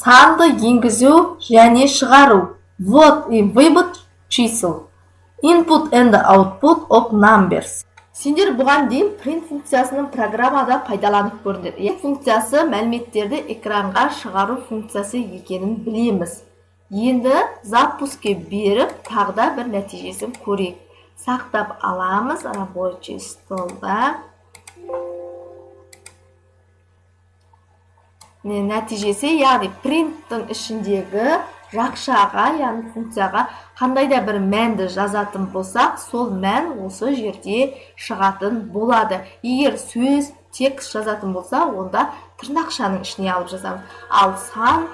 Санды енгізу және шығару. Ввод и вывод чисел. Input and output of numbers. Сендер бұған дейін print функциясының программада пайдаланып көрдіңдер. Функциясы мәліметтерді экранға шығару функциясы екенін білеміз. Енді запуск ке беріп, тағы да бір нәтижесін көрейік. Сақтап аламыз рабочий столда. Нәтижесі, яғни принттің ішіндегі жақшаға, яғни функцияға қандай да бір мәнді жазатын болсақ, сол мән осы жерде шығатын болады. Егер сөз, текст жазатын болса, онда тырнақшаның ішіне алып жазамыз. Ал сан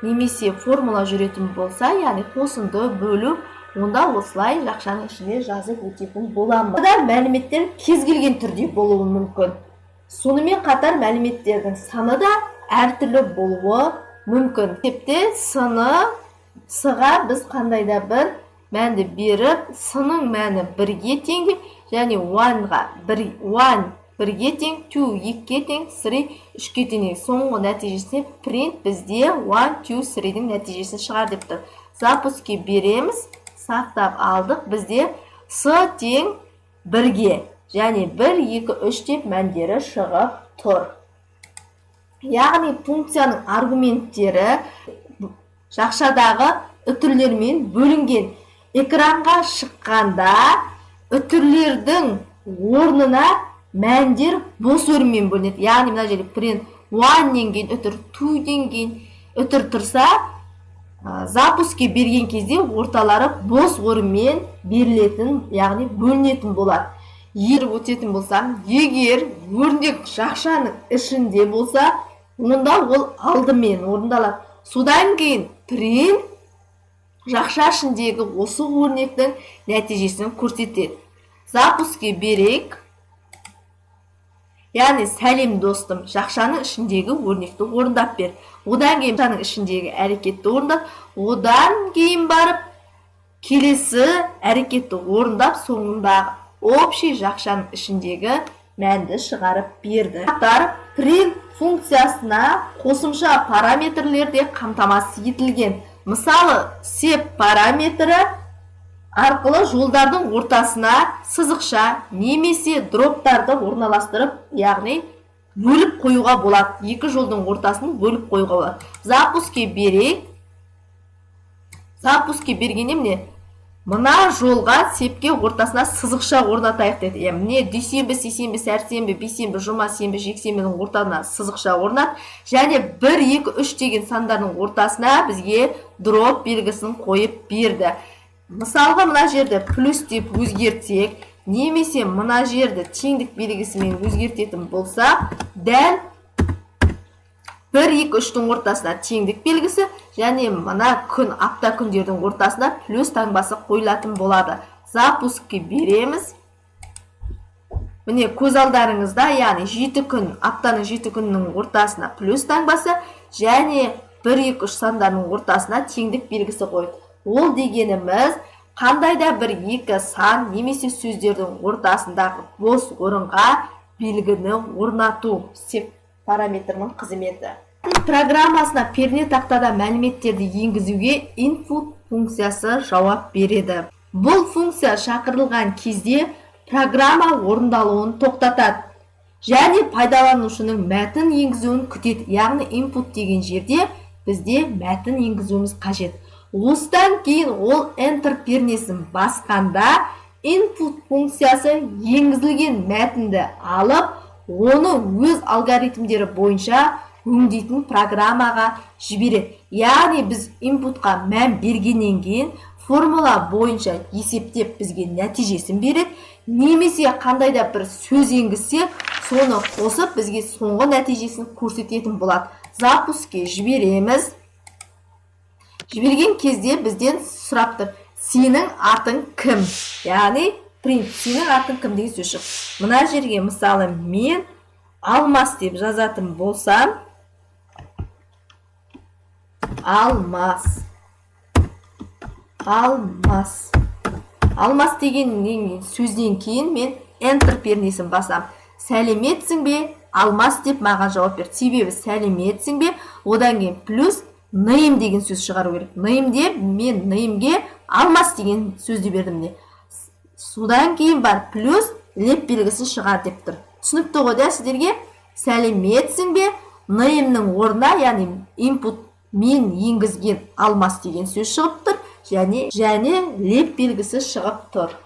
немесе формула жүретін болса, яғни қосынды, бөлу, онда осылай жақшаның ішіне жазып өтетін боламыз. Бұнда мәліметтер кез келген түрде болуы мүмкін. Сонымен қатар мәліметтердің саны да әртүрлі болуы мүмкін. Есепте сыны сыға біз қандай да бір мәнді беріп, сының мәні бірге тең деп, және one-ға бір, one бірге тең, two екіге тең, three үшке тең. Соңғы нәтижесіне print бізде one, two, three-дің нәтижесін шығар деп тұр. Запуск ке береміз, сақтап алдық. Бізде с тең бірге және 1, 2, 3 деп мәндері шығып тұр. Яғни функцияның аргументтері жақшадағы үтірлермен бөлінген. Экранға шыққанда үтірлердің орнына мәндер бос орынмен бөлінеді. Яғни мына жерде print one-нен кейін үтір, two-ден кейін үтір тұрса, запуск ке берген кезде орталары бос орынмен берілетін, яғни бөлінетін болады. Егер өтетін болсам, егер өрнек жақшаның ішінде болса, онда ол алдымен орындалады. Содан кейін print жақша ішіндегі осы өрнектің нәтижесін көрсетеді. Запуск ке берейік. Яғни сәлем, достым, жақшаның ішіндегі өрнекті орындап бер. Одан кейін жақшаның ішіндегі әрекетті орындап, одан кейін барып келесі әрекетті орындап, соңындағы общий жақшаның ішіндегі мәнді шығарып берді. Қатар print функциясына қосымша параметрлер де қамтамасыз етілген. Мысалы, sep параметрі арқылы жолдардың ортасына сызықша немесе дробь тарды орналастырып, яғни бөліп қоюға болады. Екі жолдың ортасын бөліп қоюға болады. Запуск ке берейік. Запуск ке бергенде, міне, мына жолға sep ке ортасына сызықша орнатайық деді. Иә, міне, дүйсенбі, сейсенбі, сәрсенбі, бейсенбі, жұма, сенбі, жексенбінің ортасына сызықша орнат және 1, 2, 3 деген сандардың ортасына бізге дробь белгісін қойып берді. Мысалға, мына жерді плюс деп өзгертсек немесе мына жерді теңдік белгісімен өзгертетін болсақ, дәл 1, 2, 3-тің ортасына теңдік белгісі және мына күн, апта күндердің ортасына плюс таңбасы қойылатын болады. Запуск ке береміз. Міне, көз алдарыңызда, яғни 7 күн, аптаның 7 күнінің ортасына плюс таңбасы және 1, 2, 3 сандарының ортасына теңдік белгісі қойды. Ол дегеніміз, қандай да бір екі сан немесе сөздердің ортасындағы бос орынға белгіні орнату sep параметрінің қызметі. Программасына пернетақтада мәліметтерді енгізуге input функциясы жауап береді. Бұл функция шақырылған кезде программа орындалуын тоқтатады және пайдаланушының мәтін енгізуін күтеді. Яғни input деген жерде бізде мәтін енгізуіміз қажет. Осыдан кейін ол enter пернесін басқанда input функциясы енгізілген мәтінді алып, оны өз алгоритмдері бойынша өңдейтін программаға жібереді. Яғни біз input қа мән бергеннен кейін формула бойынша есептеп, бізге нәтижесін береді немесе қандай да бір сөз енгізсе, соны қосып, бізге соңғы нәтижесін көрсететін болады. Запуск ке жібереміз. Жіберген кезде бізден сұрап тұр: сенің атың кім? Яғни print сенің атың кім деген сөз шықты. Мына жерге, мысалы, мен Алмас деп жазатын болсам, Алмас, Алмас, Алмас деген сөзден кейін мен enter пернесін басам. Сәлеметсің бе, Алмас деп маған жауап берді. Себебі сәлеметсің бе, одан кейін плюс Name деген сөз шығару керек. Name деп мен nameге Алмас деген сөзді бердім, міне. Содан кейін бар плюс леп белгісін шығар деп тұр. Түсінікті ғой да сіздерге? Сәлеметсің бе, name'нің орнына, яғни input мен енгізген Алмас деген сөз шығып тұр және леп белгісі шығып тұр.